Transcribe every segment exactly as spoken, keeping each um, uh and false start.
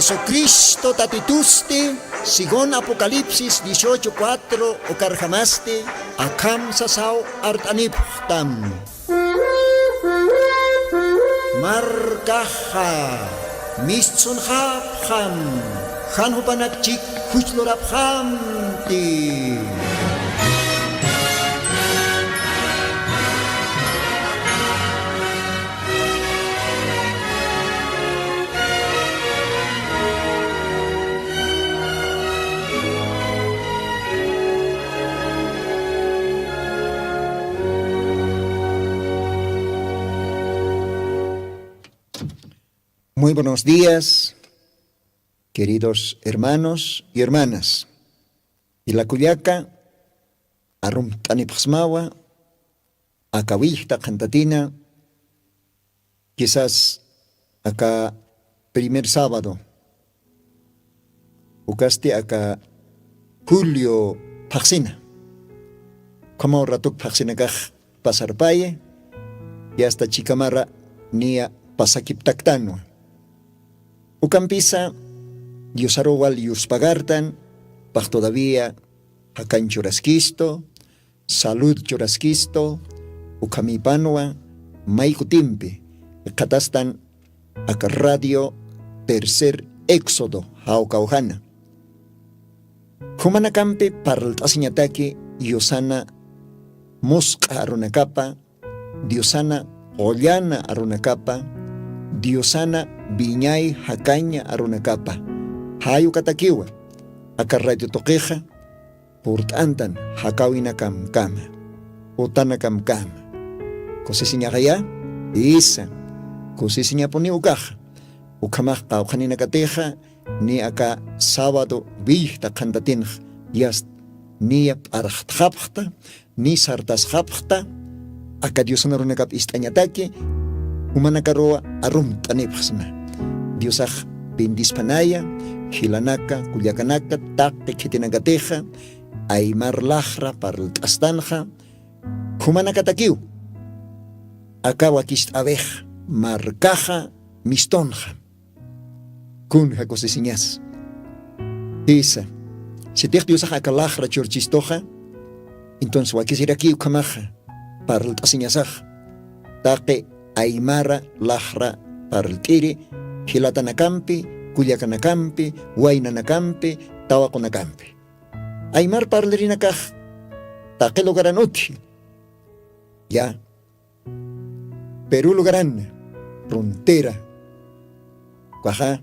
Jesucristo Tatitusti, según Apocalipsis dieciocho cuatro ukarjamasti, akham sasaw art'anipxtam. Markaxa mistsunxapxam, jan jupanakchik juchlurapxamti. Muy buenos días, queridos hermanos y hermanas. Jila kullaka, arumt'anipxsmawa aka willkta qhantatina, quizás aka primer sábado, ukasti aka julio phaxsina. Ukhamaw ratuk phaxsinakax pasarpayi, y hasta chikamara niya pasakiptaktanwa. Ukampisa Diosaruw wal yuspagartan, pax todavía jakañ churaskistu, salud churaskistu, ukhamïpanwa may kutimpi jikxatastan aka Radio Tercer Éxodo jawkawjana. Jumanakampi parlt'asiñataki yusana musq'a arunakapa, diosana qullana arunakapa, diosana wiñay jakaña arunakapa. Jay ukatakiwa aka radio tuqixa purt'antan jakawinakamkama, utanakamkama. Kusisiñaxaya, isa, kusisiñapuniw ukaxa. Ukhamax qawqhaninakatixa ni aka sábado willkta qhantatinx yast niya p'arxtxapxta, ni sartasxapxta, aka diosan arunakap ist'añataki, jumanakaruwa arumt'anipxsma. Diosax bendispanaya, jilanaka kullakanaka, taqi khitinakatixa aymar laxra parlt'astanxa, jumanakatakiw aka wakicht'awix markaxa mistunxa. Kunja kusisiñas. Isa, sitix diosax aka laxra churchistuxa, entonces wakisirakiw ukhamaxa parlt'asiñasax taqi aymara laxra parlt'iri, jilatanakampi, kullakanakampi, waynanakampi, tawaqunakampi. Aymar parlirinakax taqi lugaran utji, ya, Perú lugaran, frontera, ukaxa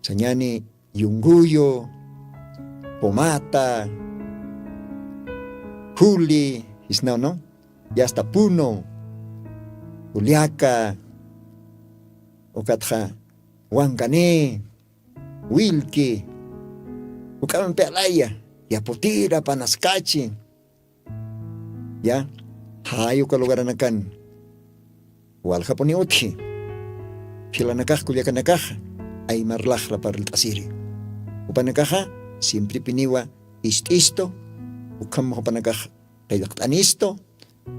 sañani Yunguyu, Pomata, Juli, jisnaw, ¿no? Y hasta Puno, Juliaca, ukatxa Wankané, Wilki, juk'ampi alaya, Yaputira, Panaskachi, ya, jay uka lugaranakan waljapuni utji, jilanakax kullakanakaxa aymar laxra parlt'asiri. Jupanakaxa siemprepiniwa ist'istu, ukham jupanakax qillqt'anistu,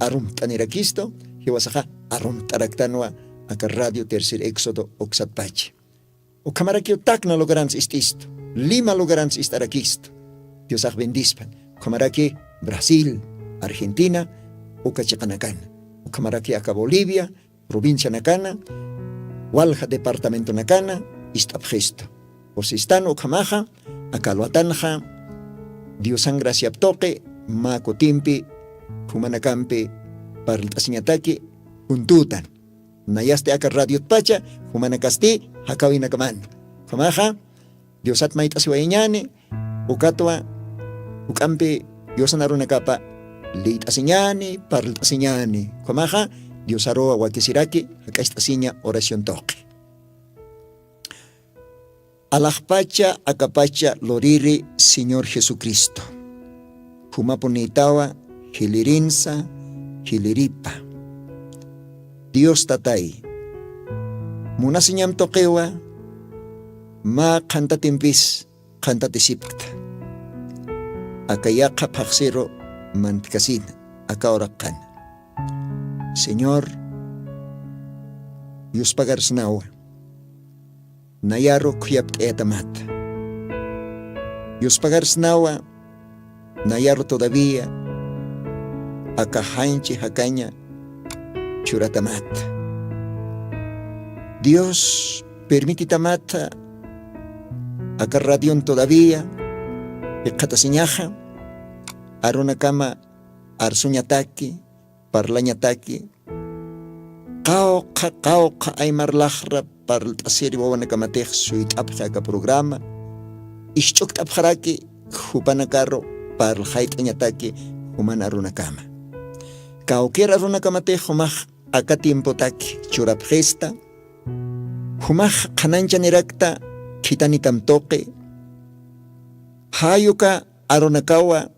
arumt'anirakistu, jiwasaxa arumt'araktanwa aka Radio Tercer Éxodo uksatpachi. Ukhamarakiw takna lugarans ist'istu, Lima lugarans ist'arakistu. Diosax bendispan. Ukhamaraki Brasil, Argentina, uka chiqanakan. Ukhamaraki aka Bolivia, provincianakana, walja departamentonakana ist'apxistu. Kusistan ukhamaxa, aka alwatanxa, Diosan graciap tuqi mä kutimpi jumanakampi parlt'asiñataki juntütan. Nayasti aka radiotpacha, jumanakasti jakawinakaman. Ukhamaxa, Diosat mayt'asiwayañäni, ukatwa, juk'ampi Diosan arunakapa liyt'asiñäni, parlt'asiñäni. Ukhamaxa, Diosaruwa wakisiraki jak'acht'asiña oración tuqi. Alaxpacha akapacha luriri Señor Jesucristo. Jumapunïtawa jilirinsa jiliripa. Dios Tatay, munasiñam tuqiwa mä qhantatimpis qhantatisipkta. Aka yaqha phaxsiru mantkasina, aka uraqana. Señor, yuspagarsnawa. nayaru khuyapt'ayatamata. Yuspagarsnawa nayaru todavía aka janchi jakaña churatamata. Dios permititamata aka radion todavía iqhatasiñaxa arunakama arsuñataki, parlañataki, qawqha qawqha aymar laxra parlt'asiri wawanakamatix suyt'apxi aka programa, isch'ukt'apxaraki jupanakaru parlxayt'añataki juman arunakama. Kawkir arunakamatix jumax aka tiempotaki churapxista, jumax qhanañchanirakta khithanitam tuqi, jayuka arunakawa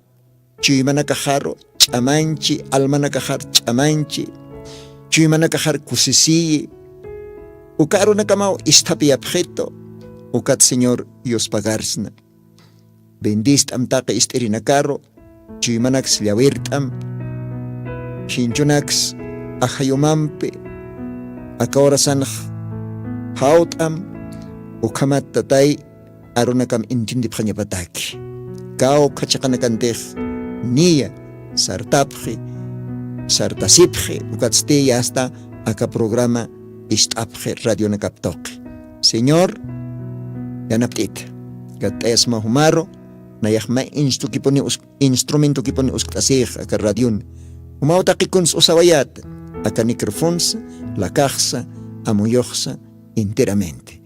chuymanakaxaru ch'amanchi, almanakaxar ch'amanchi, chuymanakaxar kusisiyi, uka arunakamaw isthapiyapxitu, ukat Señor yuspagarsna. Bendist'am taqi ist'irinakaru, chuymanaks llawirt'am, jinchunaks ajayumampi, aka horasanx jawt'am, ukhamat Tatay, arunakam entiendipxañapataki. Kawkha chiqanakantix niya sartapxi, sartasipxi, ukatsti yasta aka programa ist'apxi radionakap tuqi. Señor, yanapt'ita. Katt'ayasma jumaru, nayax mä instrukipuni us-, instrumentokipuni uskt'asix aka radion. Jumaw taqikuns usawayät, aka microfonsa, lakaxsa, amuyuxsa, enteramente.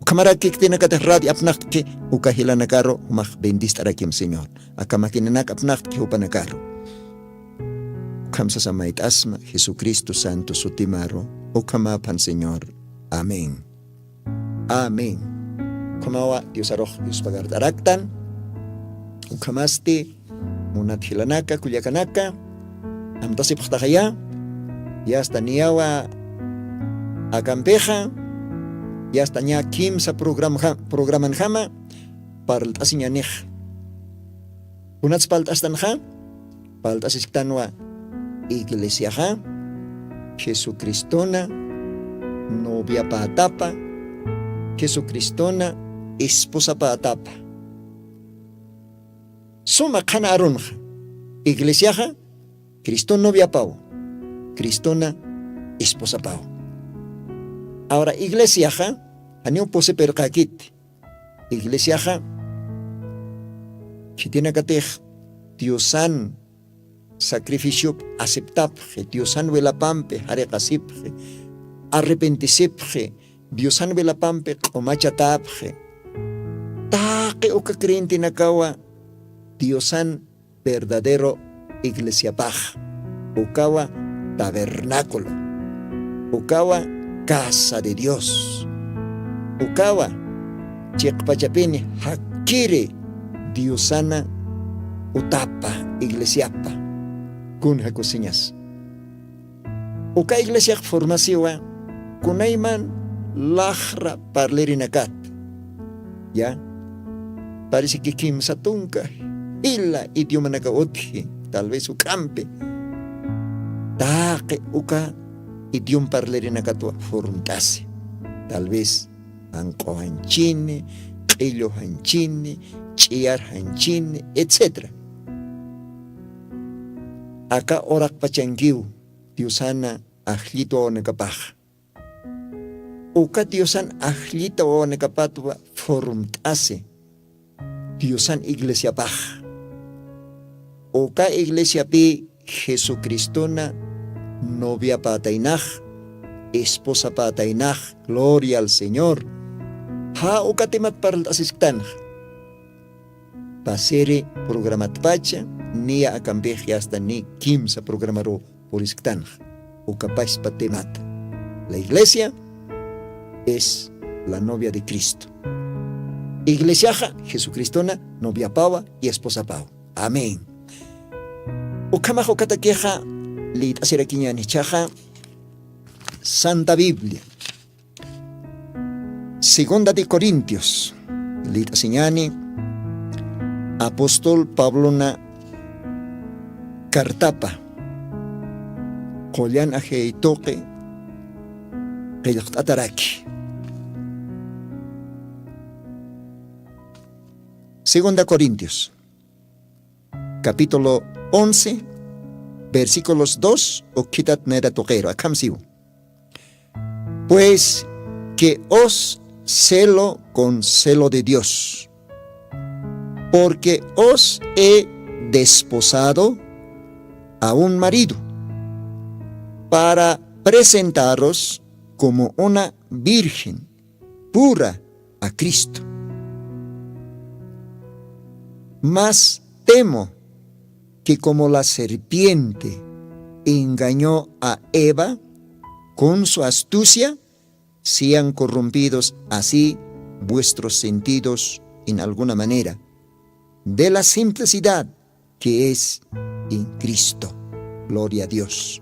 Ukhamaraki khitinakatix radio apnaqt'ki uka jilanakaru jumax bendist'arakim Señor. Aka maquinanak apnaqt'ki jupanakaru. Ukham sasa mayt'asma Jesucristo santo sutimaru. Ukhamäphan Señor. Amén. Amén. Ukhamawa Diosarux yuspagart'araktan. Ukhamasti munat jilanaka, kullakanaka, amtasipxtaxaya, yasta niyawa akampixa, yasta ña kimsa programja-, programanjama parlt'asiñanix. Kunats parlt'astanxa? Parlt'asisktanwa iglesiaxa Jesucristona noviapätapa, Jesucristona esposapätapa. Suma qhana arunxa, iglesiaxa Criston noviapaw, Cristona esposapaw. Ahora iglesiaxa janiw pusipirqäkiti. Iglesiaxa khitinakatix Diosan sacrificiop aceptapxi, Diosan wilapampi jariqasipxi, arrepentisipxi, Diosan wilapampi q'umachatäpxi. Taqi uka creyentenakawa Diosan verdadero iglesiapax, ukawa tabernáculo, ukawa casa de Dios, ukawa chiqpachapini jakkiri Diosana utapa, iglesiapa. Kunja kusiñas. Uka iglesiax formasiwa kunayman laxra parlerinakat. Ya, parece que kimsa tunka jila idiomanaka utji, tal vez juk'ampi. Taqi uka idioma parlerinakatwa formt'asi. Tal vez anq'u janchini, q'illu janchini, ch'iyar janchini, etcétera. Aka uraqpachankiw Diosana ajllit wawanakapax. Uka Diosan ajllit wawanakapatwa formt'asi Diosan iglesiapax. Uka iglesiapï Jesucristona noviapätaynax, esposapätaynax, gloria al Señor. Ja uka temat parlt'asisktanxa. Pasiri programatpacha, niya akampix yasta ni kimsa programaru purisktanxa. Ukapaspa temata. La iglesia es la novia de Cristo. Iglesiaxa Jesucristona noviapawa y esposapawa. Amén. Ukhamax ukatakixa lït'asirakiñänichaxa Santa Biblia. Segunda de Corintios, lït'asiñäni apóstol Pablona cartapa qullan ajaytuqi qillqt'ataraki. Segunda Corintios, capítulo once, versículos dos, ukhitat nayra tuqiru, akham siw. Pues que os celo con celo de Dios, porque os he desposado a un marido, para presentaros como una virgen pura a Cristo. Mas temo que como la serpiente engañó a Eva con su astucia, sean corrompidos así vuestros sentidos en alguna manera, de la simplicidad que es en Cristo. Gloria a Dios.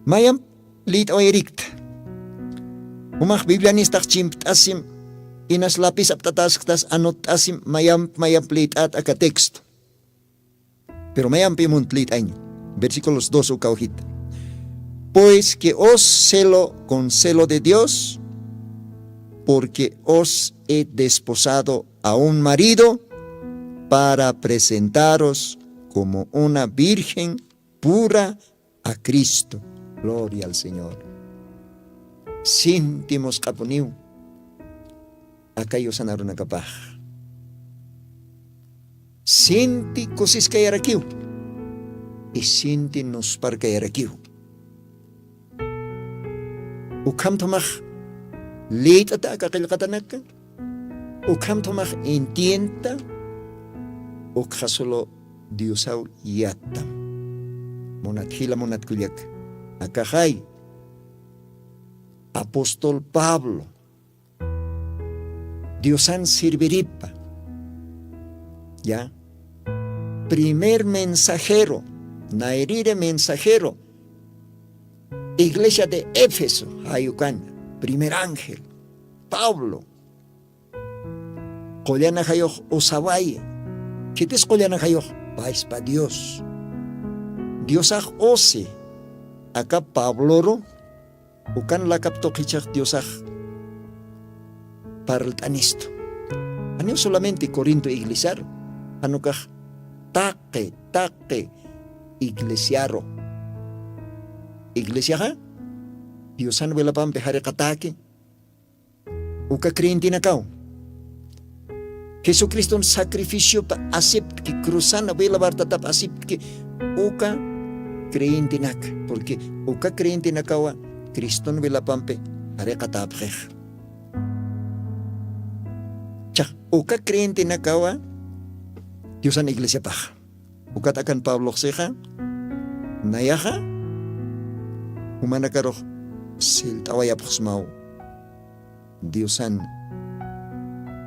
Mayamp lït'awayarikta. Jumax Biblianistax chimpt'asim, inas lapis apt'atasktas anutt'asim, mayamp mayamp lït'at aka texto. Pero mayampi munt lït'añ. Versículos dos uka ujita. Pues que os celo con celo de Dios, porque os he desposado a un marido para presentaros como una virgen pura a Cristo. Gloria al Señor. Sinti musq'apuniw aka yusan arunakapax. Sinti kusiskayarakiw y sinti nusparkayarakiw. Ukham thumax lït'ata aka qillqatanaka, ukham thumax entiendta, ukxa solo Diosaw yattam. Munat jila, munat kullaka, akaxay apóstol Pablo Diosan sirviripa, ya, primer mensajero, nayrïri mensajero, iglesia de Éfeso, jayukan, primer ángel Pablo. Qullan ajayux usawayi. Khitis qullan ajayux? Payspa Dios. Diosax usi aka Pabloru, ukan lakap tuqichax Diosax parlt'anistu. Janiw solamente Corinto iglesiaru, jan ukax taqi taqi iglesiaru. Iglesiaxa Diosan wilapampi jariqatäki uka creyentenakaw. Jesucriston sacrificiopa aceptki, cruzana vela bartatap aceptki uka creyentenaka, porque uka creyentenakawa Criston velapampi jariqatäpxix. Chax uka creyentenakawa Diosan iglesiapax. Ukat akan Pabloxsixa, nayaxa jumanakarux silt'awayapxsmaw Diosan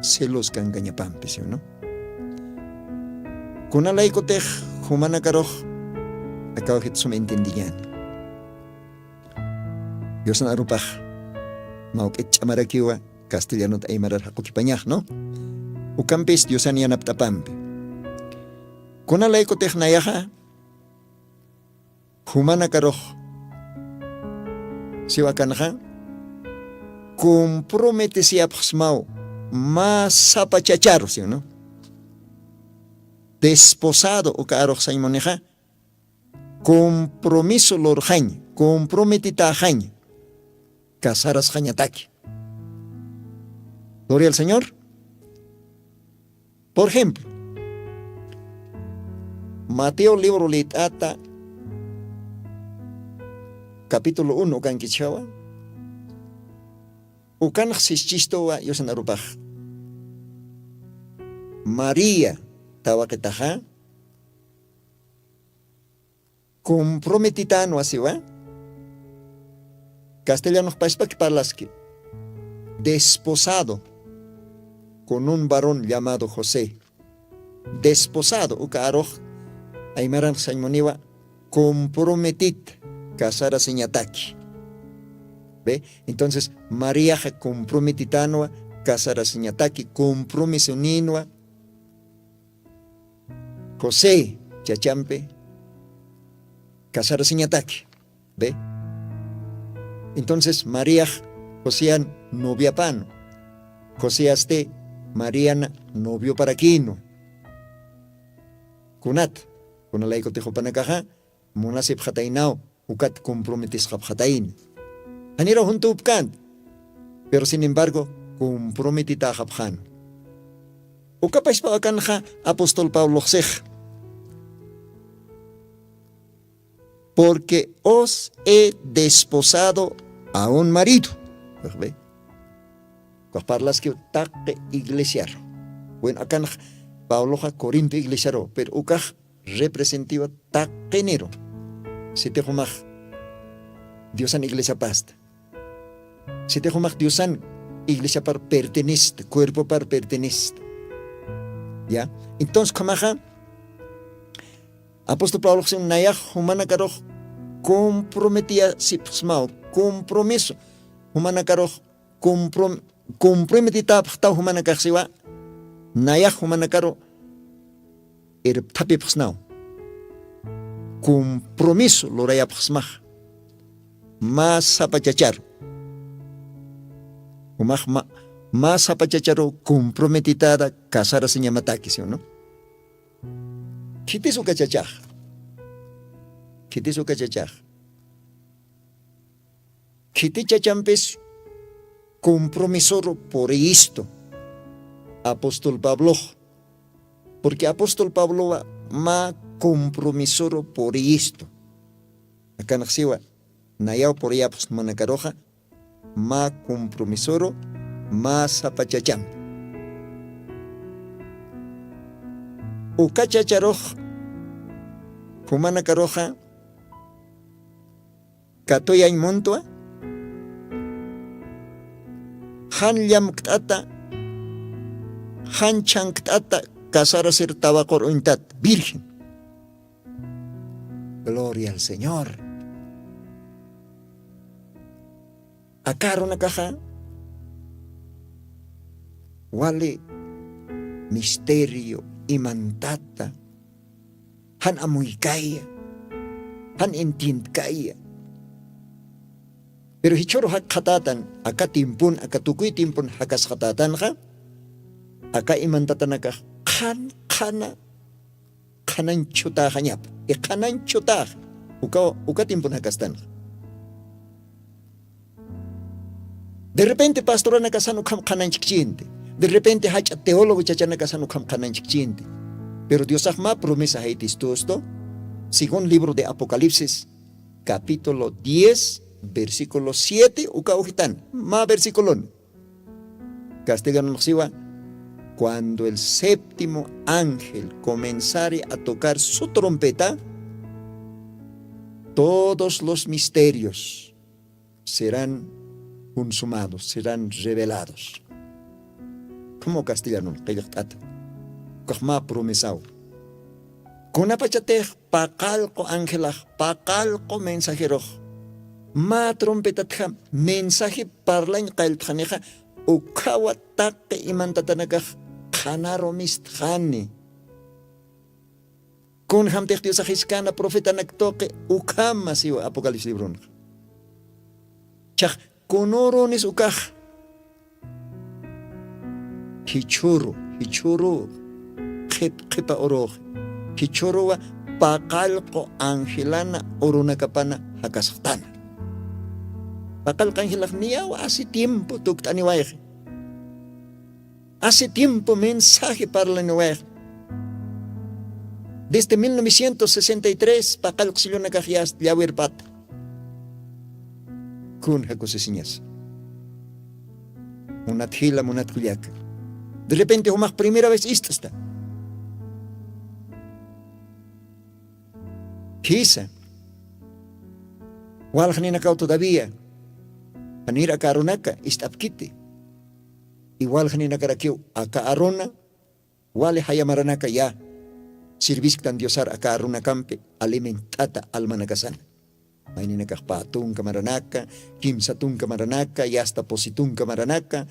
celos kankañapampi, ¿sí o no? Kunalaykutix jumanakarux akawjit sum entiendiñäni. Diosan arupax mawk'it ch'amarakiwa castellanot aymarar jaqukipañax, ¿no? Ukampis Diosan yanapt'apampi. Kunalaykutix nayaxa jumanakarux siwa kanxa, comprometesiyapxsmaw mä sapa chacharu, ¿sí o no? Desposado uka arux sañ munixa, compromiso lurxañ, comprometetäxañ, casarasxañataki. Gloria al Señor. Por ejemplo, Mateo libro lït'ata, capítulo uno, ukankishawa, ukanx sischistuwa yusan arupax. María tawaqitaxa comprometitänwa siwa. Castellanoxpaspaki parlaski, desposado con un varón llamado José. Desposado uka arux aymaran sañ muniwa comprometit, casarasiñataki. ¿Ve? Entonces Mariaxa comprometitänwa, casarasiñataki, compromisoninwa José chachampi casarasiñataki. ¿Ve? Entonces Mariax Josean noviapan, Joseasti Mariana novioparakïnwa. Kunat kunalaykutix jupanakaxa munasipxataynaw ukat comprometesxapxatayna. Janiraw juntupkänti. Pero sin embargo, comprometetäxapxän. Ukapaspaw akanxa apóstol pabloxsix, porque os he desposado a un marido. Ukax parlaskiw taqi iglesiaru. Bueno, akanxa pabloxa corinto iglesiaru pero ukax representiwa taqiniru. Sitix umax diosan iglesiapasta, sitix umax diosan iglesiapar pertenista cuerpopar pertenista. Ya, entonces ukhamaxa apóstol pabloxsin nayax jumanakarux comprometiyasipxsmaw, compromiso jumanakarux comprometitapxtaw jumanakaxsiwa. Nayax jumanakaru irpthapipxsnaw, compromiso lurayapxsmax. Mä sapachacharu jumax mä sapachacharu comprometetada casarasiñamataki siwnu. Khitis ukachachax khitis ukachachax khiti chachampis compromisoru puriyistu apóstol pablox. Porque apóstol pablowa mä compromisoru puriyistu. Akanxsiwa nayaw puriyapxsmanakaruxa mä compromisoru mä sapa chachampi. Uka chacharux jumanakaruxa katuyañ muntwa jan llamkt'ata jan chhankt'ata casarasir tawaqur uñtat virgen. Gloria al señor. Aka arunakaxa wali misterio imantata jan amuykaya jan entiendkaya. Pero jichhuru jakxatätan aka timpun aka tukuy timpun jakasxatätanxa aka imantatanakax qhan qhana qhanañchutäxañapa. Qhanañchutäxa uka tiempon jakastanxa. De repente pastoranakasan ukham qhanañchkchinti. De repente jach'a teólogo chachanakasan ukham qhanañchkchinti. Pero diosax mä promesa jaytistustu según libro de apocalipsis capítulo diez versículo siete uka ujitan mä versiculon castellanunxsiwa. Cuando el séptimo ángel comenzare a tocar su trompeta, todos los misterios serán consumados, serán revelados. Como castellanun qillqt'ata ukaxma promesaw kunapachatix paqallqu angelax paqallqu mensajerux mä trompetatjam mensaje parlañ qalltxanixa ukhawa taqi imantatanakax qhanaru mistxani. Kunjamtix diosax jiskana profetanak tuqi ukhama siwa apocalipsis libronxa. Chax kunurunis ukax jichhuru jichhuru qhip qhipa uruxi jichhuruwa paqallqu angelana urunakapana jakasxtana. Paqallqu angelax niyaw asi tiempo tukt'aniwayxi. Asi tiempo mensaje parlaniwayxi. Desde mil novecientos sesenta y tres paqallqu sillunakax yasta llawirpata kun jakusisiñas. Munat jila munat kullaka. De repente jumax primera vez ist'sta jisa. Walxninakaw todavía janir aka arunaka ist'apkiti. Iwalxninakarakiw aka aruna wali jayamaranaka ya sirvisktan diosar aka arunakampi aliment'ata almanakasana. Mayninakax pä tunka maranaka kimsa tunka maranaka yasta pusi tunka maranaka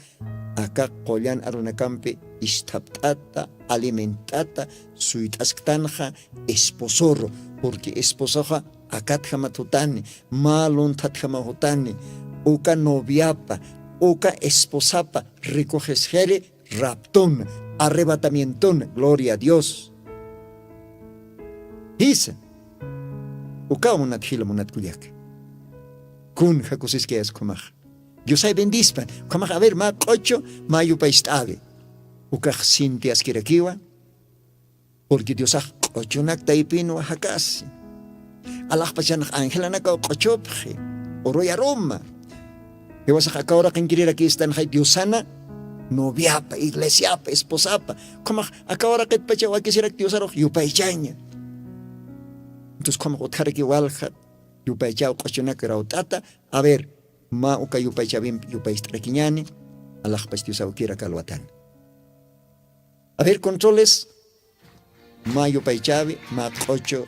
aka qullan arunakampi isthapt'ata aliment'ata suyt'asktanxa. Esposoru purqui esposoxa akatjamat jutani mä lunthatjamaw jutani. Uka noviapa uka esposapa rikuxisxiri Raptun, arrebatamientun, gloria a Dios. Jisa. Ukaw munat jila munat kullaka. Kun jakusiskayas ukhamax. Diosay bendispa. Ukhamax a ver mä q'ocho mä yupaycht'awi. Ukax sintiaskirakiwa. Purki diosax q'ochunak taypinwa jakasi. Alaxpachanax angelanakaw q'ochupxi. Uruyaruma. Jiwasax akawraqinkiriraki istanxay diosana noviapa iglesiapa esposapa. Ukhamax akawraqitpachaw akisirak diosarux yupaychaña. Entonces ukhamax utjaraki walja yupaychaw q'ochunak rawt'ata. A ver, mä uka yupaychawimp yupaycht'arakiñani. Alaxpach diosawkira kalwatan. A ver controles. Mä yupaychawi mä q'ocho.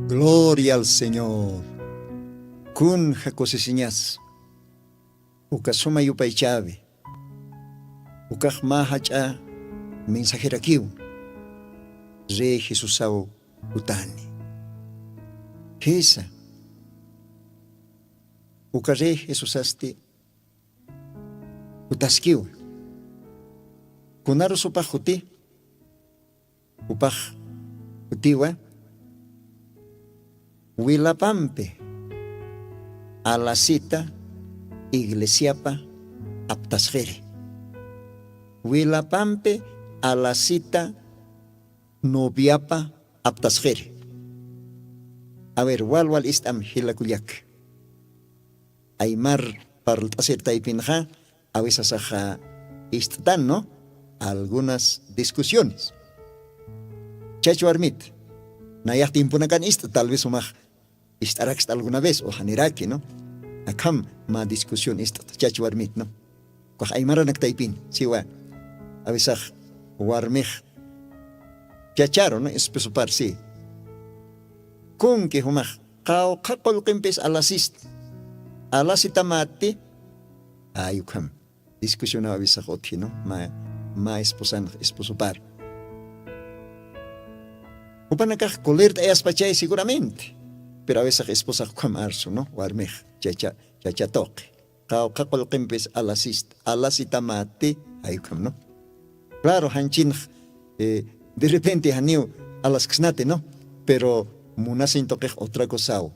Gloria al Señor. Kunja kusisiñas. Uka suma yupaychäwi. Ukax mä jach'a mensajerakiw. Rey Jesusaw jutani. Jisa. Uka rey Jesusasti jutaskiwa. Kunarus jupax juti. Jupax jutiwa. Wilapampi alasita iglesiapa aptasxiri. Wilapampi alasita noviapa aptasxiri. A ver wal wal ist'am jilakullak. Aymar parlt'asir taypinxa awisasaxa. ist'tan, ¿no? Algunas discusiones. Chach warmit nayax tiemponakan ist'ta tal vez umax ist'araksta alguna vez o janiraki, ¿no? Akham ma discusión ist'ta chach warmit, ¿no? Kuax aymaranak taypin siwa, avisax warmix chacharu, ¿no? Esposopar si kunki jumax qawqha qullqimpis alasist alasitamati. Ay ukham discusionaw avisax utji, ¿no? Ma ma esposanax esposopar jupanakax colert'ayaspachay seguramente. Pero avisax esposax ukham arsu, ¿no? Warmix chacha chacha tuqi qawqha qullqimpis alasist alasitamati. Ay ukham, ¿no? Claro janchinx de repente janiw alasksnati, ¿no? Pero munasiñ tuqix otra cosaw.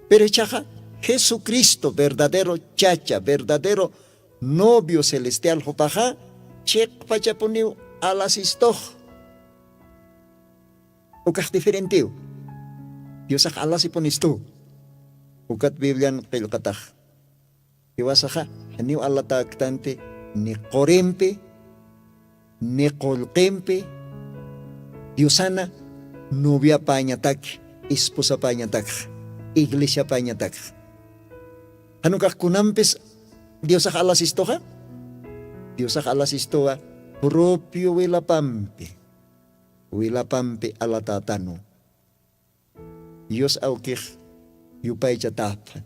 Pero ichaxa jesucristo verdadero chacha verdadero novio celestial jupaxa chiqpachapuniw alasistux. Ukax diferentiw. Diosax alasipunistu. Ukat biblian qillqatax iwasaxa janiw alatäktanti ni qurimpi ni qullqimpi. Diosana noviapäñataki esposapäñatakxa iglesiapäñatakxa. Janukax kunampis diosax alasistuxa diosax alasistuwa propio wilapampi wilapampi alatätanu. Dios awkix yupaychatäphan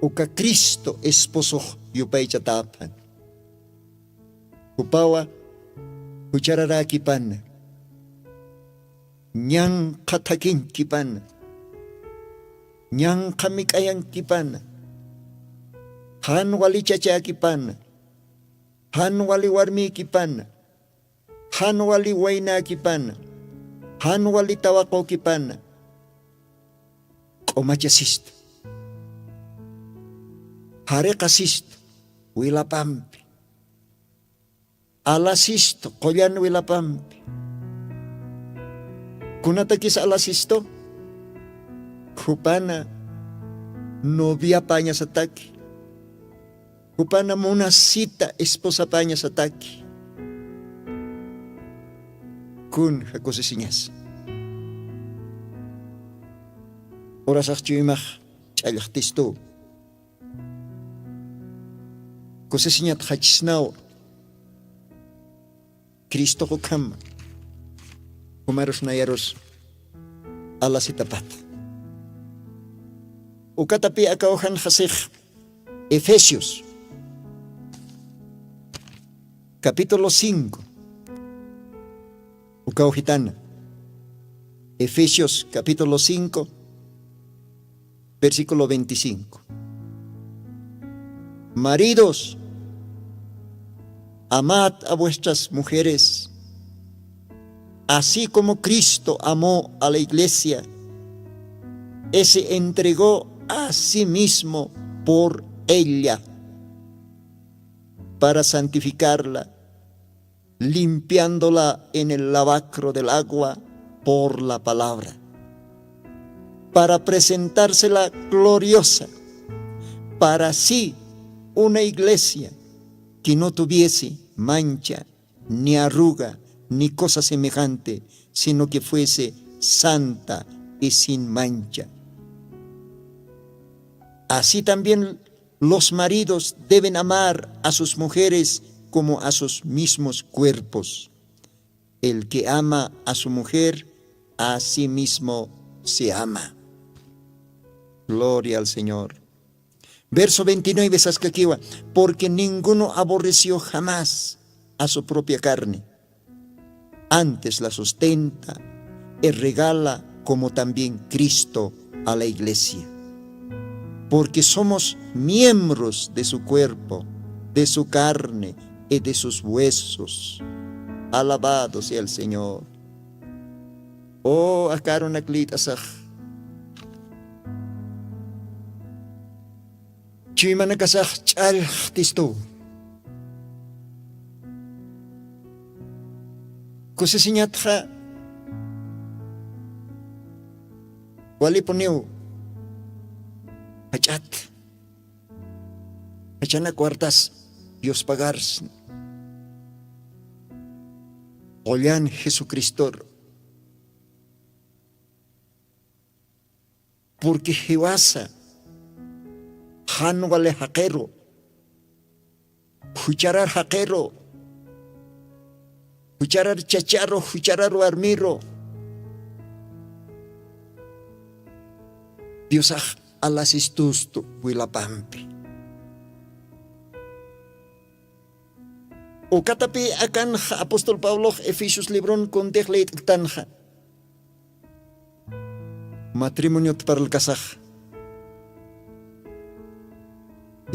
uka cristo esposox yupaychatäphan. Jupawa juchararäkipana ñanqha thakiñkipana ñanqha mik'ayankipana jan wali chachäkipana jan wali warmïkipana jan wali waynäkipana jan wali tawaqükipana q'umachasistu jariqasistu wilapampi alasistu qullan wilapampi. Kunatakis alasistu jupana noviapañasataki jupana munasita esposapañasataki. Kunja kusisiñasa urasax chuymax ch'allxtistuw. Kusisiñatxachisnaw cristox ukhama jumarus nayarus alasitapata. Ukatapï akawjanxasix efesios capítulo cinco. Ukawjitana efesios capítulo cinco versículo veinticinco. Maridos, amad a vuestras mujeres así como cristo amó a la iglesia y se entregó a sí mismo por ella para santificarla, limpiándola en el lavacro del agua por la palabra, para presentársela gloriosa para sí, una iglesia que no tuviese mancha ni arruga ni cosa semejante, sino que fuese santa y sin mancha. Así también los maridos deben amar a sus mujeres como a sus mismos cuerpos. El que ama a su mujer a sí mismo se ama. Gloria al señor. Verso veintinueve saskakiwa, porque ninguno aborreció jamás a su propia carne, antes la sustenta y regala como también cristo a la iglesia, porque somos miembros de su cuerpo, de su carne y de sus huesos. Alabado sea el señor. O akarunak lït'asax chuymanakasax ch'allxtistuw. Kusisiñatxa walipuniw jach'at jachanak wartas Dios pagarsna qullan jesucristor. Purki jiwasa jan wali jaqiru, jucharar jaqiru, jucharar chacharu, jucharar warmiru diosax alasistustu wilapampi. Ukatapi akanxa apóstol pablox efesios libron kuntix liyt'ktanxa, matrimoniot parlkasax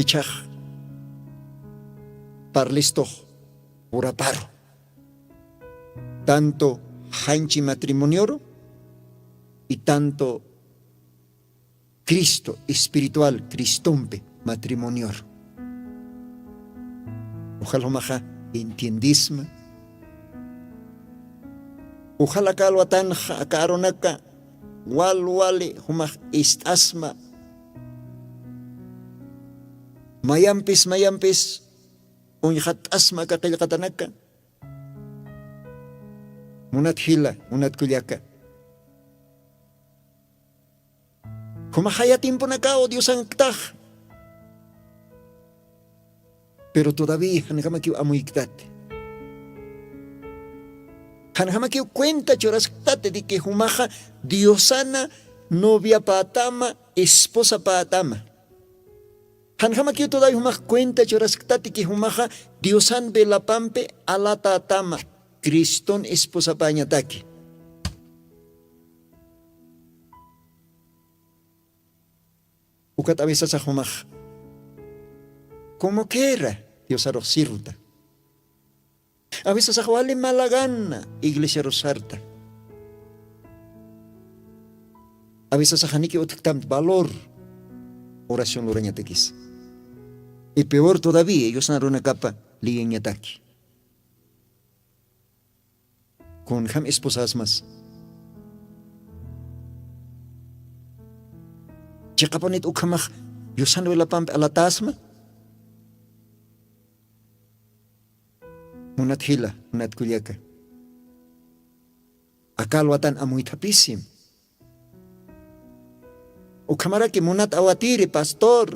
ichhax parlistux puraparu, tanto janchi matrimonioru y tanto cristo espiritual cristompi matrimonioru. Ujal jumaxa entiendisma. Ujal aka alwatanxa aka arunaka wal wali jumax ist'asma. Mayampis mayampis uñxatt'asma aka qillqatanaka. Munat jila munat kullaka, jumax jaya timpunakaw diosanktax. Pero todavía janjamakiw amuyktat, janjamakiw cuenta churasktati de que jumaxa diosana noviapätama esposapätama. Janjamakiw todavía jumax cuenta churasktati que jumaxa diosan velapampi alatätama criston esposapäñataki. Ukat avisasax jumax como quera diosarux sirvta. Avisasax wali malagana iglesiarux sarta. Avisasax janiki utktamta valor oración lurañatakisa. Y peor todavía yusna runakapa liyañataki. Kunjam esposasmas chiqapunit ukhamax yusan wilapampi alatasma. Munat jila munat kullaka, aka alwatan amuythapisim. Ukhamaraki munat awatiri pastor,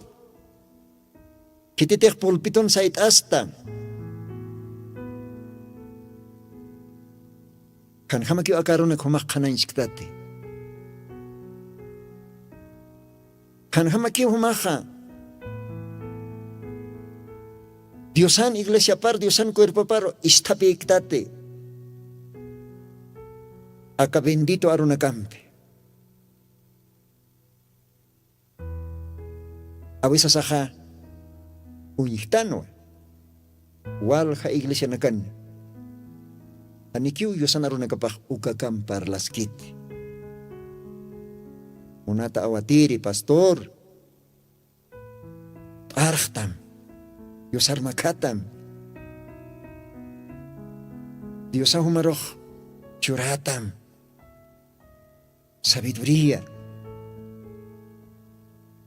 khititix pulpitun sayt'asta. Janjamakiw aka arunak jumax qhanañchktati. Janjamakiw jumaxa diosan iglesiapar diosan cuerpopar isthapïktati. Aka bendito arunakampi awisasaxa uñjtanwa. Walja iglesianakan janikiw yusan arunakapax ukakam parlaskiti. Munata awatiri pastor, p'arxtam, yusarmakhatam, diosa jumarux churatam, sabiduría,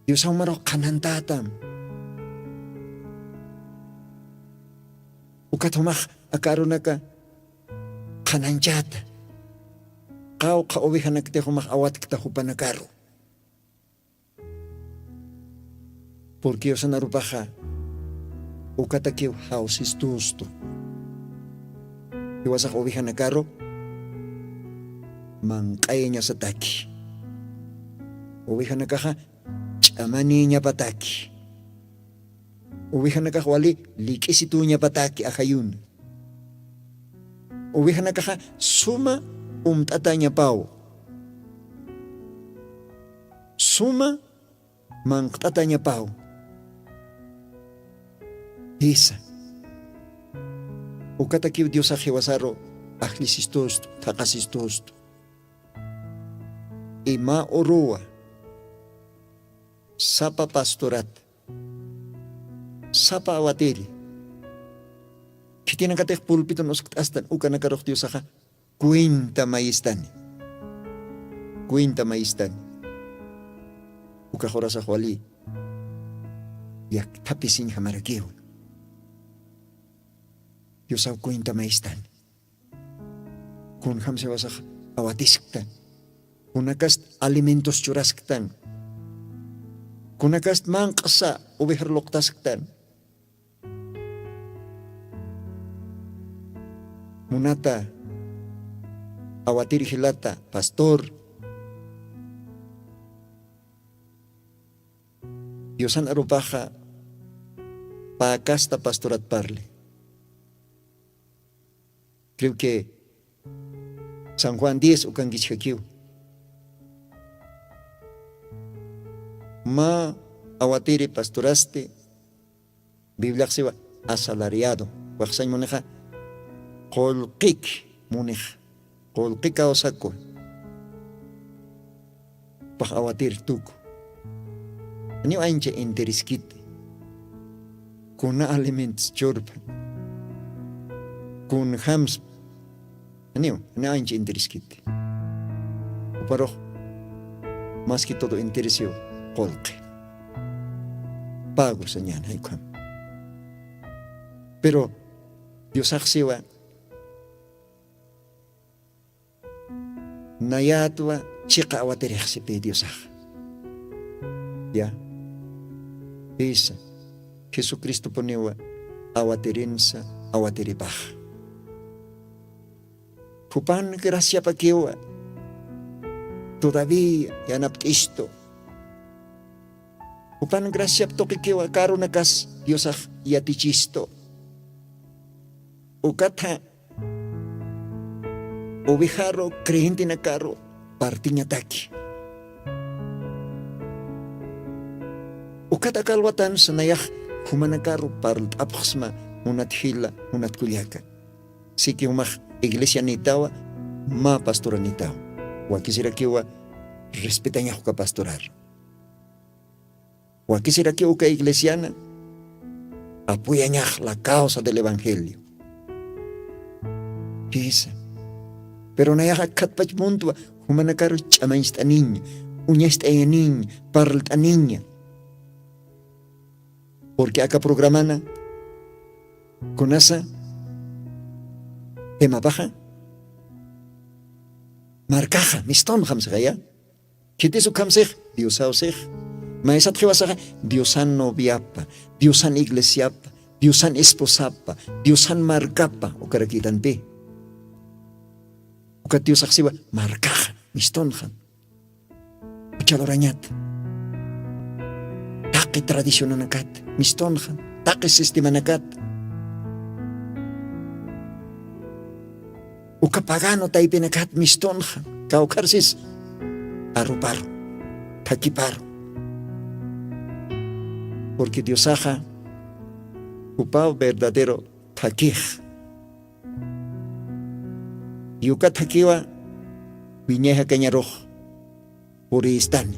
diosa jumarux qhanantatam. Ukat jumax aka arunaka qhananchata qawqha ovejanakti jumax awatkta jupanakaru. Purki yusanarupaxa ukatakiw jawsistustu. Iwasax ovejanakaru manq'ayañasataki, ovejanakaxa ch'amaniñapataki, ovejanakax wali lik'isituñapataki ajayuna. Ovejanakaxa suma umt'atañapaw, suma manqt'atañapaw. Jisa, ukatakiw diosax jiwasaru ajllisistustu, thaqhasistustu. Ima uruwa sapa pastorata, sapa awatiri khitinakatix pulpitun uskt'astan ukanakarux diosaxa cuenta mayistani, cuenta mayistani. Ukax urasax wali yakthapisiñjamarakiwa. Diosaw cuenta maystan. Kunjam siwasax awatisktan? Kunakast alimentos churasktan? Kunakast manq'sa ovejar luqtasktan? Munata, awatir jilata pastor, diosan arupaxa pä kasta pastorat parli. Creo que san juan diez ukankichjakiw. Mä awatiri pastorasti bibliaxsiwa asalariado, waxsañ munixa qullqik munixa, qullqi kawsakwa. Pax awatir tuku. Niw ancha interiskiti kuna alimentos churpan? Kunjamspa? Niw, niw ancha interiskiti. Uparux mas que todo interesiw qulqi pago sañan jaykham. Pero diosaxsiwa nayatwa chiqa awatirixsipi diosax. Ya pisa jesucristopuniwa awatirinsa awatiripax. Jupan graciapakiwa todavía yanapt'istu. Jupan graciap tuqikiwa karunakas diosax yatichistu. Ukatha ovejaru creyentenakaru partiñataki. Ukat akalwatansa nayax jumanakaru parlt'apxsma munat jila munat kullaka. Siki jumax iglesianitawa mä pastoranitawa. Wakisirakiwa respetañaxuka pastorar. Wakisirakiw uka iglesiana apuyañax la causa del evangelio. Jisa. Pero nayaxa khatpach muntwa jumanakaru ch'amañcht'aniña uñacht'ayaniña parlt'aniña. Porque aka programana kunasa temapaxa markaxa mistunxam sixaya. Khitis ukhamsix diosawsix maysat jiwasaxa diosan noviapa diosan iglesiapa diosan esposapa diosan markapa ukarakitanpi. Ukat diosaxsiwa markaxa mistunxam. Uchadorañat taqi tradicionanakat mistunxam taqi sistemanakat. Uka pagano taypinakat mistunxam kawkharsis aruparu thakiparu. Porque diosaxa upaw verdadero thakix. Yuka thakiwa wiñay jakañarux puristani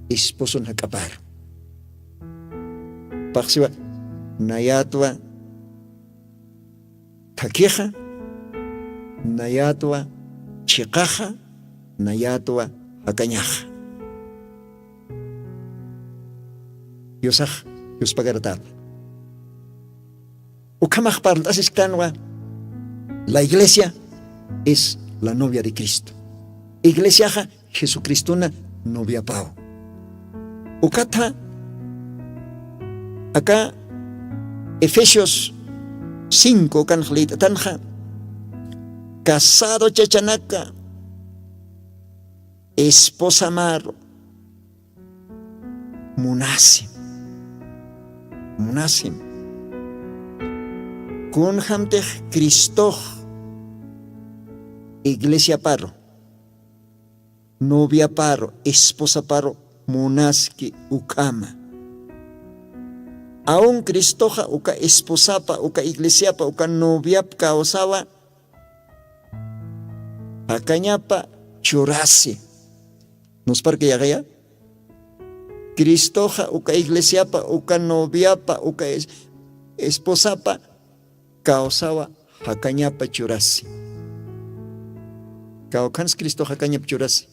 esposon jak'aparu. Paqsiwa nayatwa thakhixa nayatwa chiqaxa nayatwa jakañaxa. Diosax yuspagaratapa. Ukhamax parlt'asisktanwa la iglesia es la novia de cristo. Iglesiaxa jesucristuna noviapaw. Ukatha aka efesios cinco ukanx lït'atanxa casado chachanaka esposamaru munasim munasim. Kunjamtix cristox iglesiaparu noviaparu esposaparu munaski ukhama. Aun cristoxa uka esposapa uka iglesiapa uka noviap kawsawa jakañapa churasi. Nusparki yaqaya cristoxa uka iglesiapa uka noviapa uka esposapa kawsawa jakañapa churasi. Kawkhans cristox jakañapa churasi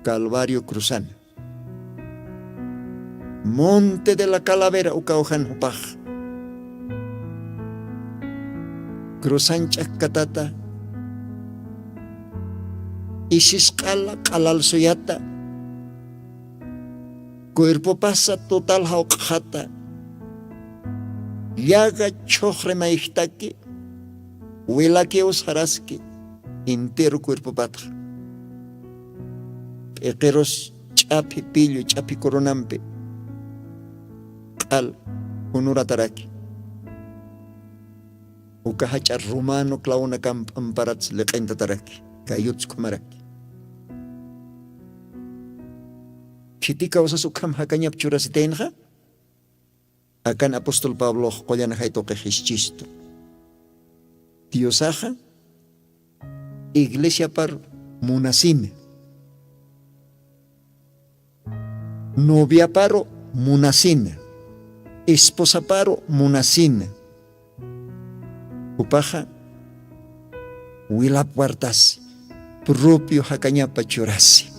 calvario cruzana monte de la calavera ukawjan jupax. Cruzan ch'akkatata, isis q'ala q'alal suyata, cuerpopasa total jawq'xata, llaga chhuxri mayjtaki, wilakiw saraski, entero cuerpopatxa. P'iqirus ch'aphi pillu ch'aphi coronampi q'al jununataraki. Uka jach'a romano clawunakam p'amparatsa liq'intataraki, kayuts ukhamaraki. Khiti kawsas ukham jakañap churasitaynxa? Akan apóstol Pablox qullan jay tuqix jischistu. Diosaxa iglesiapar munasina, noviaparu munasina, esposaparu munasina. Jupaxa wilap wartasi, propio jakañapa churasi.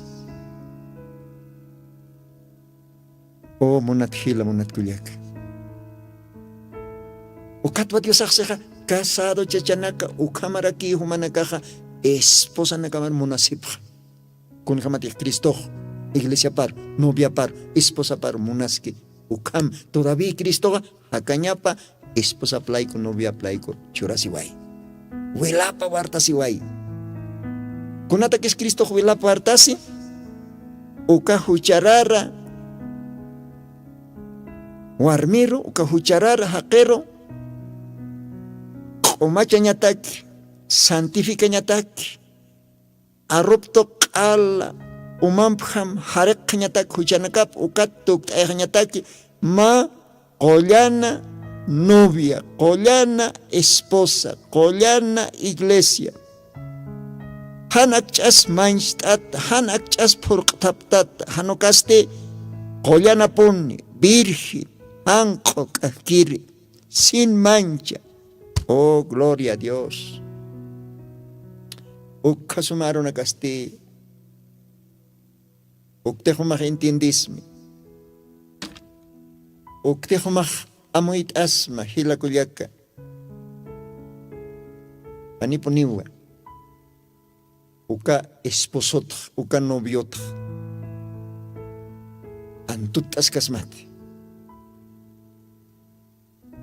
O munat jila, munat kullaka. Ukatwa Diosax sixa, casado chachanaka ukhamaraki jumanakaxa esposanakamar munasipxa. Kunjamatix Cristox iglesiapar, noviapar, esposapar munaski, ukham todavía Cristoxa jakañapa esposap layku, noviap layku churasiway. Wilapa wartasiway. Kunatakis Cristox wilapa wartasi, uka jucharara warmiru, uka jucharara jaqiru q'umachañataki, santificañataki, aruptu q'ala umampjam jariqxañataki juchanakap, ukat tukt'ayxañataki, mä qullana novia, qullana esposa, qullana iglesia. Jan akch'as mancht'at, jan akch'as phurq'thaptat, jan ukasti qullanapuni, virgen, janq'u k'ajkiri, sin mancha. Oh, gloria a Dios. Ukkha suma arunakasti, uktix jumax entiendismi, uktix jumax amuyt'asma, jila kullaka. Janipuniwa uka esposotx, uka noviotx antutt'askasmati.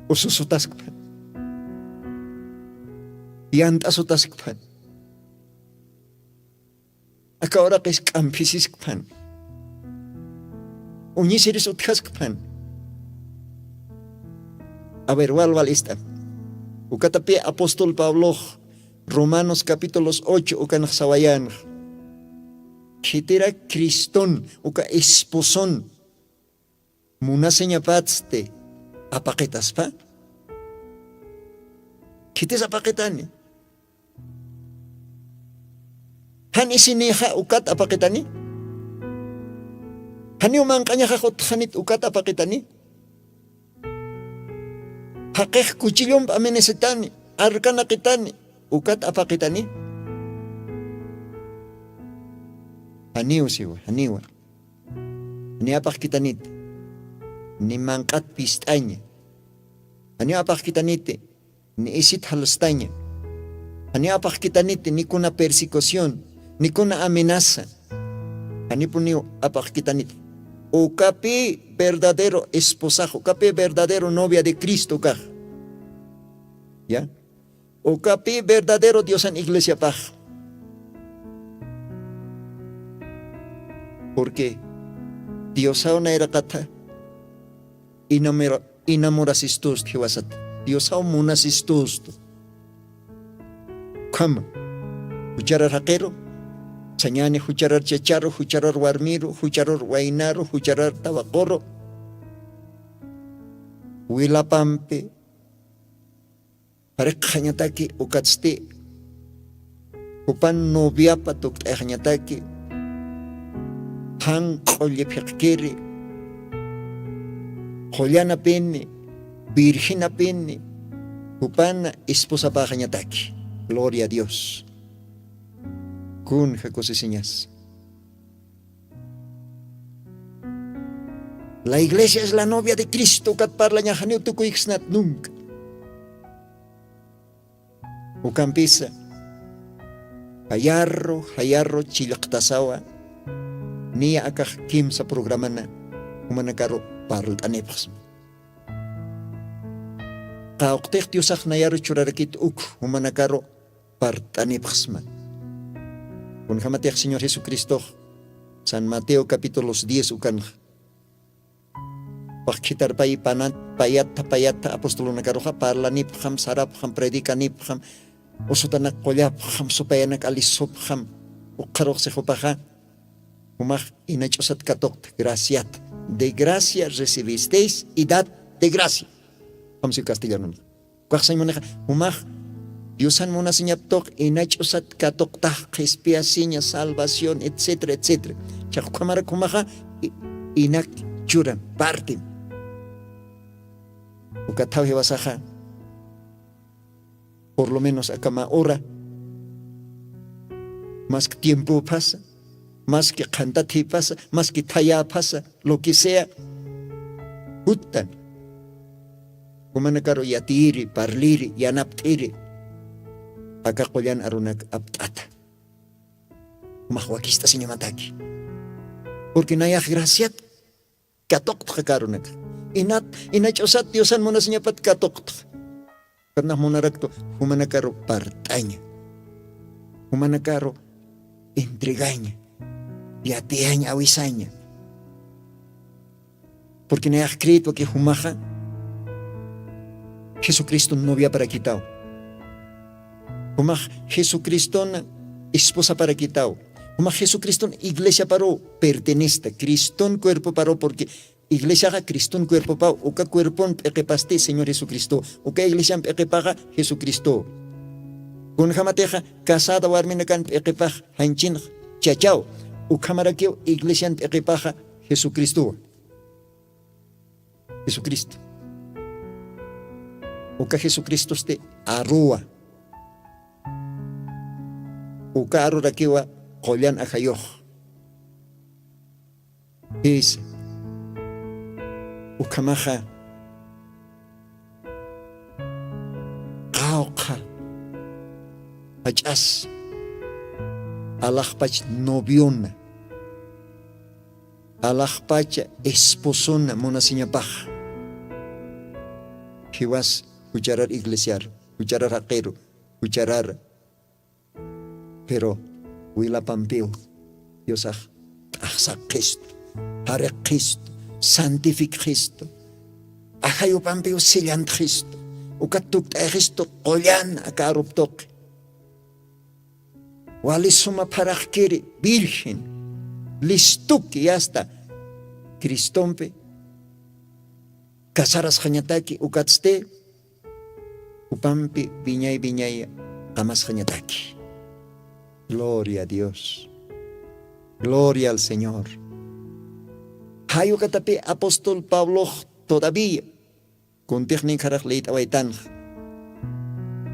Ususutaskpan, yant'asutaskpan. Aka uraqis k'amphisiskpan, uñisiris utjaskpan. A ver, wal wal ist'am. Ukatapi apóstol Pablox Romanos capítulos ocho ukanx sawayänx. Khitira Criston uka esposon munasiñapatsti apaqitaspa? Khitis apaqitani? Jan isinixa ukat apaqitani? Janiw manq'añaxax utxanit ukat apaqitani? Jaqix kuchillump aminisitani, arkanaqitani, ukat apaqitani? Janiw siwa, janiwa. Ni apaqkitaniti, ni manq'at pist'aña. Janiw apaqkitaniti, ni isit jalstaña. Janiw apaqkitaniti, ni kuna persecución, ni kuna amenaza. Janipuniw apaqkitaniti. Ukapi verdadero esposax, ukapi verdadero novia de Cristo ukax. Ya. Ukapi verdadero Diosan iglesiapax. Porque Diosaw nayraqatha enamora-, enamorasistustu jiwasat. Diosaw munasistustu. Ukhama, jucharar jaqiru, sañäni jucharar chacharu, jucharar warmiru, jucharar waynaru, jucharar tawaquru, wilapampi pariqxañataki, ukatsti jupan noviapa tukt'ayxañataki, janq'u lliphiqkiri, qullanapini, virgenapini, jupan esposapaxañataki. Gloria a Dios. Kunja kusisiñas. La iglesia es la novia de Cristo, ukat parlañax janiw tukuyksnat nunca. Ukampisa jayarru jayarru chillqtasawa niya akax kimsa programana jumanakaru parlt'anipxsma. Qawqtix diosax nayaru churarakit uk jumanakaru parlt'anipxsma. Kunjamatix señor jesucristox san mateo capítulos diez ukanxa paxkhitarpay panat payatha payatha apostolunakaruxa parlanipxam sarapxam predicanipxam usutanak qullapxam supayanak alisupxam. Uqharux sixupaxa jumax inach'usat katuqta graciata de gracia recibisteis y dad de gracia. Jamsiw castellanunxa ukaxsañ munaxa jumax diosan munasiñaptuq inach'usat katuqtax qhispiyasiña salvación etcétera etcétera. Chaqkhamarak jumaxa inak churan partim. Ukathaw jiwasaxa por lo menos akama ura maski tiempophasa maski qhantathipasa maski thayäphasa lo que sea juttan jumanakaru yatiyiri parliri yanapt'iri aka qullan arunak apt'ata. Jumax wakist'asiñamataki purqui nayax graciat katuqtxa karunaka inat inach'usat diosan munasiñapat katuqtxa. Kanax munaraktu jumanakaru part'aña jumanakaru entregaña yatiyaña awisaña. Purqui nayax creetwa ki jumaxa jesucriston noviaparakitaw. Jumax jesucriston esposaparakitaw. Jumax jesucriston iglesiaparuw pertenesta criston cuerpoparuw purqui iglesiaxa criston cuerpopaw uka cuerpon p'iqipasti señor jesucristow. Uka iglesian p'iqipaxa jesucristow. Kunjamatixa casada warminakan p'iqipax janchinx chachaw ukhamarakiw iglesian p'iqipaxa jesucristowa. Jesucristo uka jesucristosti aruwa uka arurakiwa qullan ajayux. Jisa ukhamaxa qawqha jach'as alaxpach noviona alaxpacha esposona munasiñapax jiwas jucharar iglesiar jucharar jaqiru jucharar. Pero wilapampiw diosax t'axsaq xistu jariq xistu santific xistu ajayupampiw sillant xistu ukat tukt'ay xistu qullan aka aruptuqi wali suma pharaxkiri virgen listuki asta cristompi casarasxañataki ukatsti jupampi wiñay wiñay qamasxañataki. Gloria a dios. Gloria al señor. Jay ukatapi apóstol pablox todavía kuntix ninkharax liyt'awaytanxa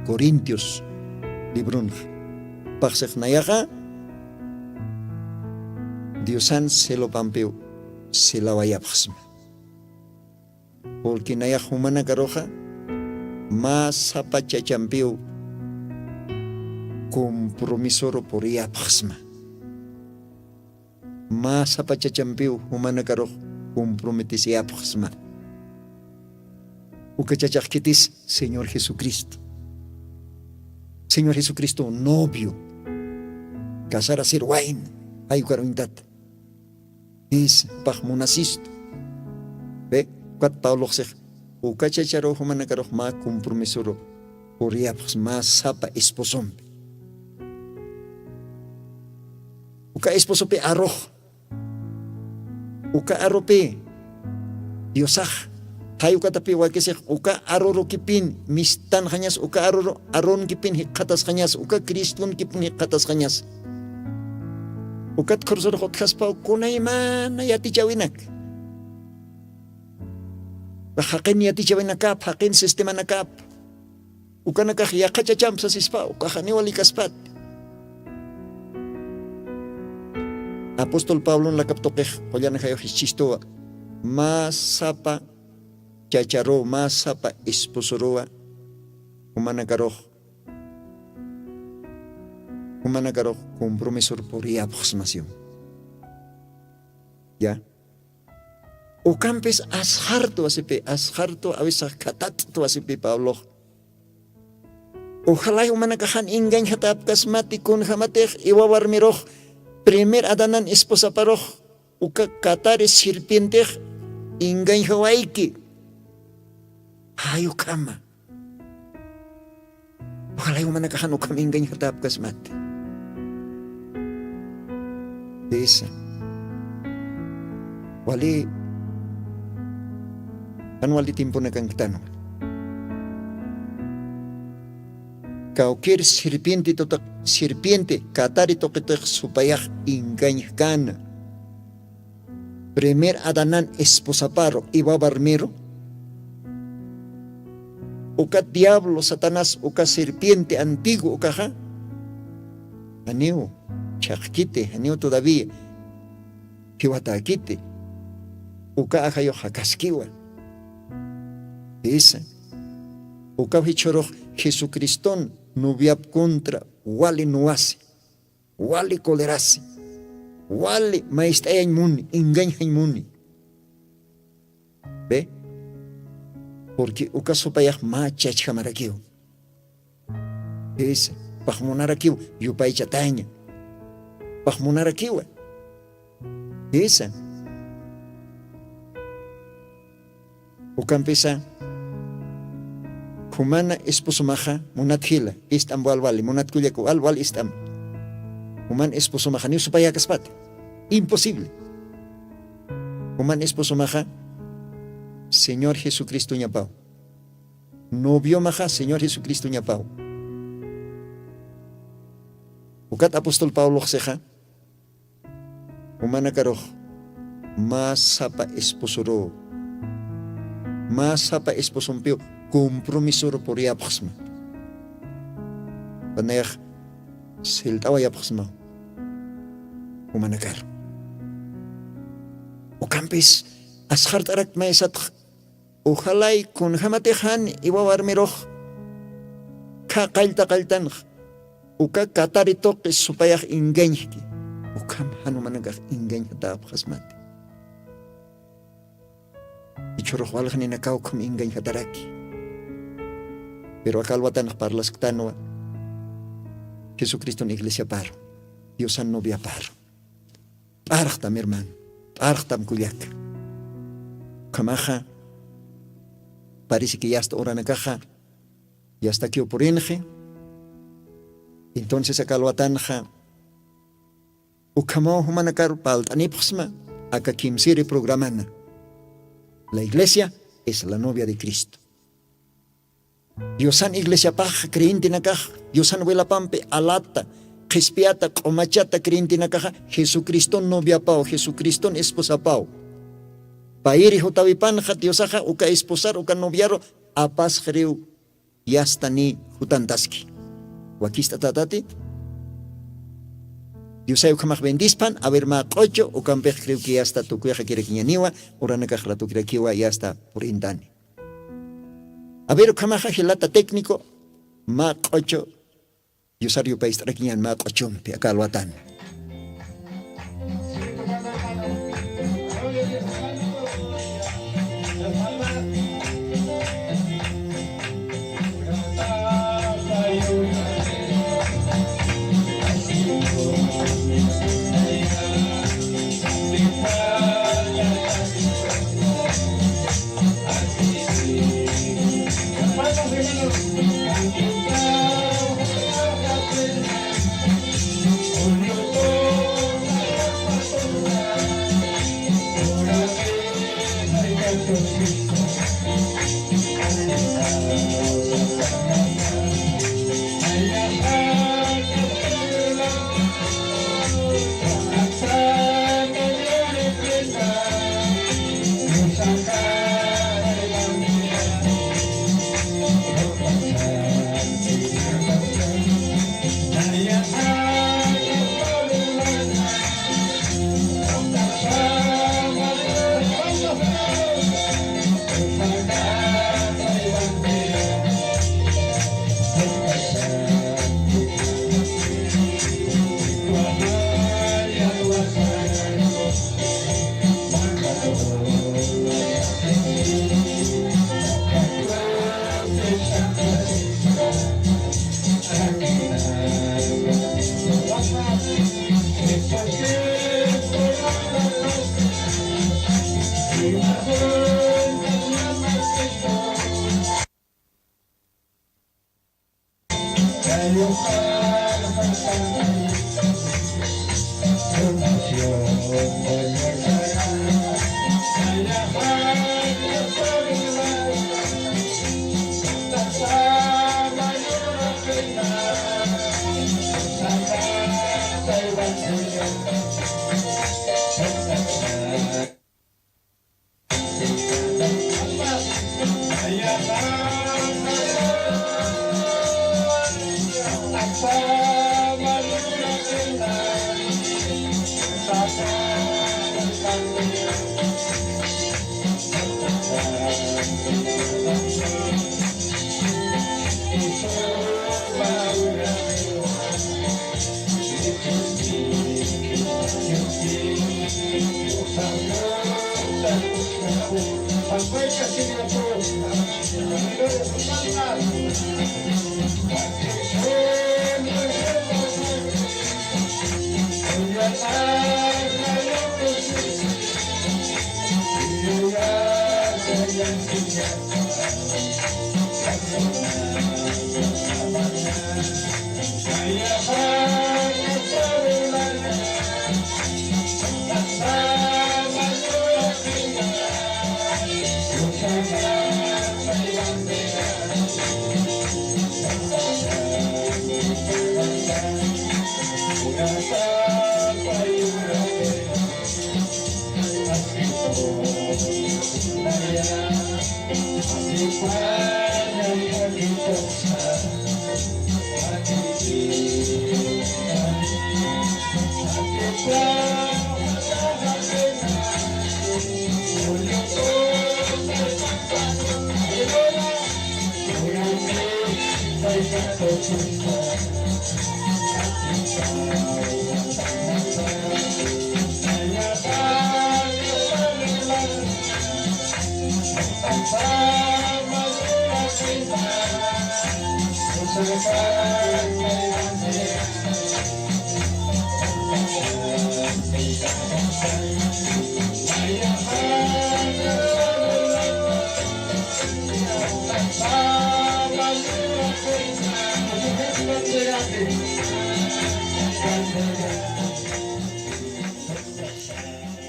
corintios librunxa paxsix nayaxa diosan celopampiw celawayapxsma. Purqui nayax jumanakaruxa mä sapa chachampiw compromisoru puriyapxsma. Mä sapa chachampiw jumanakarux comprometesiyapxsma. Uka chachaxkitis señor jesucristo señor jesucristo novio casarasir wayna jayukar uñtata. Jisa pax munasistu. Be ukat pabloxsix uka chacharuw jumanakarux mä compromisoru puriyapxsma sapa esposompi. Uka esposopi arux uka arupi diosax jay ukatapi wakisix uka arurukipin mistanxañas uka aruru arunkipin jikxatasxañas uka cristonkipin jikxatasxañas. Ukat khursurux utjaspaw kunaymana yatichäwinak jaqin yatichäwinakap jaqin sistemanakap ukanakax yaqha chachamp sasispa ukaxaniw alikaspati. Apóstol pablon lakap tuqix qullan ajayux ischhistuwa mä sapa chacharuw mä sapa esposoruwa jumanakarux jumanakarux compromisor puriyapxsmasiw. Ya. Ukampis asxartu wasipi asxartu awisax khatat'tu wasipi pablox. Uxalay jumanakaxan engañjatapkasmati kunjamatix iwawarmirux primer adanan esposaparux uka katari sirpientix engañjawayki. Jayukhama. Uxalay jumanakaxan ukham engañjatapkasmati. Isa. Wali jan wali timpunakanktanwa. Kawkir sirpienti tuta sirpienti katari tuqitix supayax engañjkana. Primer adanan esposaparu iwawarmiru uka diablo satanás uka sirpienti antigu ukaxa. Janiw chhaqkiti janiw todavía jiwatakiti. Uka ajayux jakaskiwa. Isa. Ukaw jichhurux jesucriston noviap contra wali nuwasi wali colerasi wali mayst'ayañ muni engañjañ muni. Ve. Porque uka supayax mä chachjamarakiw. Isa. Paxmunarakiw yupaychataña. Paxmunarakiwa. Isa. Ukampisa jumana esposomaxa munat jila ist'am wal wali munat kullaku wal wal ist'am. Jumana esposomaxa niw supayakaspati. Imposible. Jumana esposomaxa señor jesucristoñapaw. Noviomaxa señor jesucristoñapaw. Ukat apóstol pabloxsixa jumanakarux mä sapa esposoruw mä sapa esposompiw compromisoru puriyapxsma. Panayax silt'awayapxsma. Jumanakar ukampis asxart'arak maysatx. Ujalay kunjamatix jan iwawarmirux khaqallta qalltanx uka katari tuqi supayax engañjki. Ukham jan jumanakax engañjatapxasmati. Ichhurux walxninakaw ukham engañjataraki. Pero aka alwatanx parlasktanwa jesucriston iglesiaparu diosan noviaparu. P'arxtam hermano. P'arxtam kullaka. Ukhamaxa parece que yasta uranakaxa yastakiw purinxi. Entonces aka alwatanxa ukhamaw jumanakar palt'anipxsma aka kimsiri programana. La iglesia es la novia de cristo. Diosan iglesiapax creyentenakax diosan wilapampi alata qhispiyata q'umachata creyentenakaxa jesucriston noviapaw jesucriston esposapaw. Payri jutawipanxa diosaxa uka esposar uka noviaru apasxiriw. Yasta ni jutantaski. Wakist'atatati diosay ukhamax bendispan aver mä q'ocho ukampix creo que yasta tukuyxakirakiñaniwa. Uranakax ratukirakiwa yasta purintani. Aver ukhamaxa jilata técnico mä q'ocho yusar yupayst'arakiñan mä q'ochumpi aka alwatan.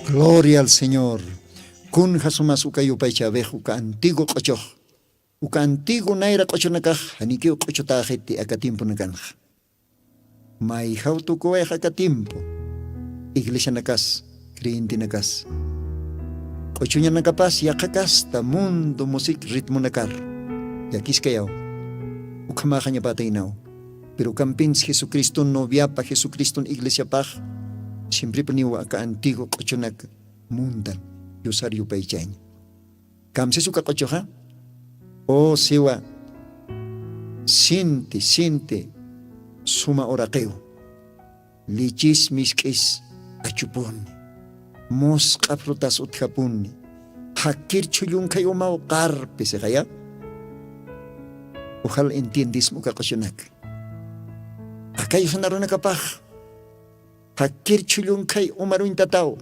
Gloria al Señor. Kunja sumas uka yupaychäwix uka antiguo q'uchux. Uka antiguo nayra q'uchunakax janikiw q'uchutäxiti aka tiemponakanxa. Mayjaw tukuwayxa aka tiempo, iglesianakas, creyentenakas. Q'uchuñanakapas yaqha kasta mundo music ritmonakar llakiskayaw. Ukhamaxañapataynaw. Pero ukampins Jesucriston noviapa, Jesucriston iglesiapax siemprepuniw aka antiguo q'uchunak muntan, yusar yupaychaña. Kamsis uka q'uchuxa, o siwa, sinti sinti suma uraqiw, lichis misk'is achupuni, musq'a frutas utjapuni, jakir chhullunkhay umaw qarpi sixaya. Ujal entiendisma uka q'uchunak. Aka yusan arunakapax jakir chhullunkhay umaruñtataw.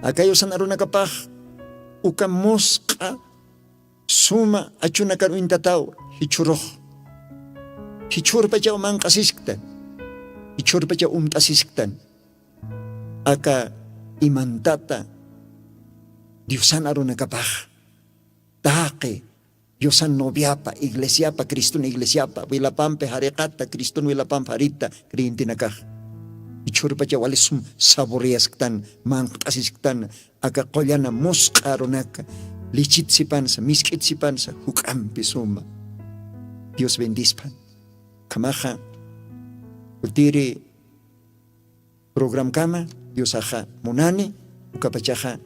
Aka yusan arunakapax uka musq'a suma achunakar uñtataw, jichhürux. Jichhürpachaw manq'asisktan, jichhürpachaw umt'asisktan. Aka imantata diosan arunakapax taqi diosan noviapa, iglesiapa, Criston iglesiapa wilapampi jariqata, Criston wilapampi jarita creyentenakax jichhürpachaw wali sum saboreasktan, manq'asisktan. Aka qullana musq'a arunaka lichit sipansa, misk'it sipansa juk'ampi suma. Dios bendispan. Ukhamaxa utiri programkama diosaxa munani. Ukapachaxa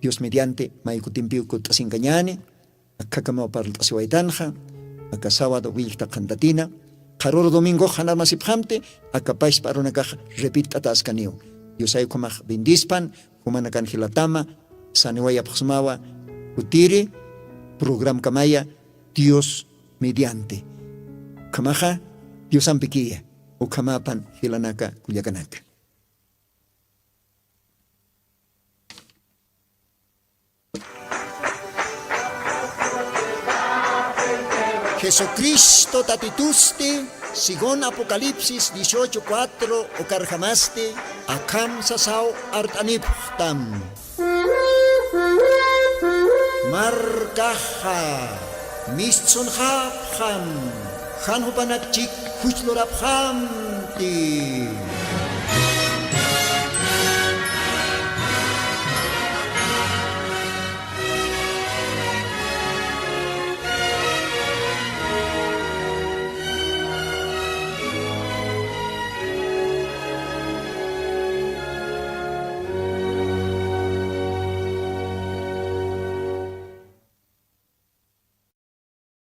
dios mediante maykutimpiw kutt'asinkañäni. Akhakamaw parlt'asiwaytanxa aka sábado willkta qhantatina. Qharür domingox janarmasipxamti aka pachpa arunakax repitt'ataskaniw. Diosay ukhamax bendispan. Jumanakan jilatama saniwayapxsmawa. Utiri programkamaya dios mediante. Ukhamaxa diosampikiya. Ukhamapan jilanaka kullakanaka. Jesucristo Tatitusti, según Apocalipsis dieciocho cuatro, ukarjamasti akham sasaw art'anipxtam. Markaxa mistsunxapxam, jan jupanakchik juch lurapxamti.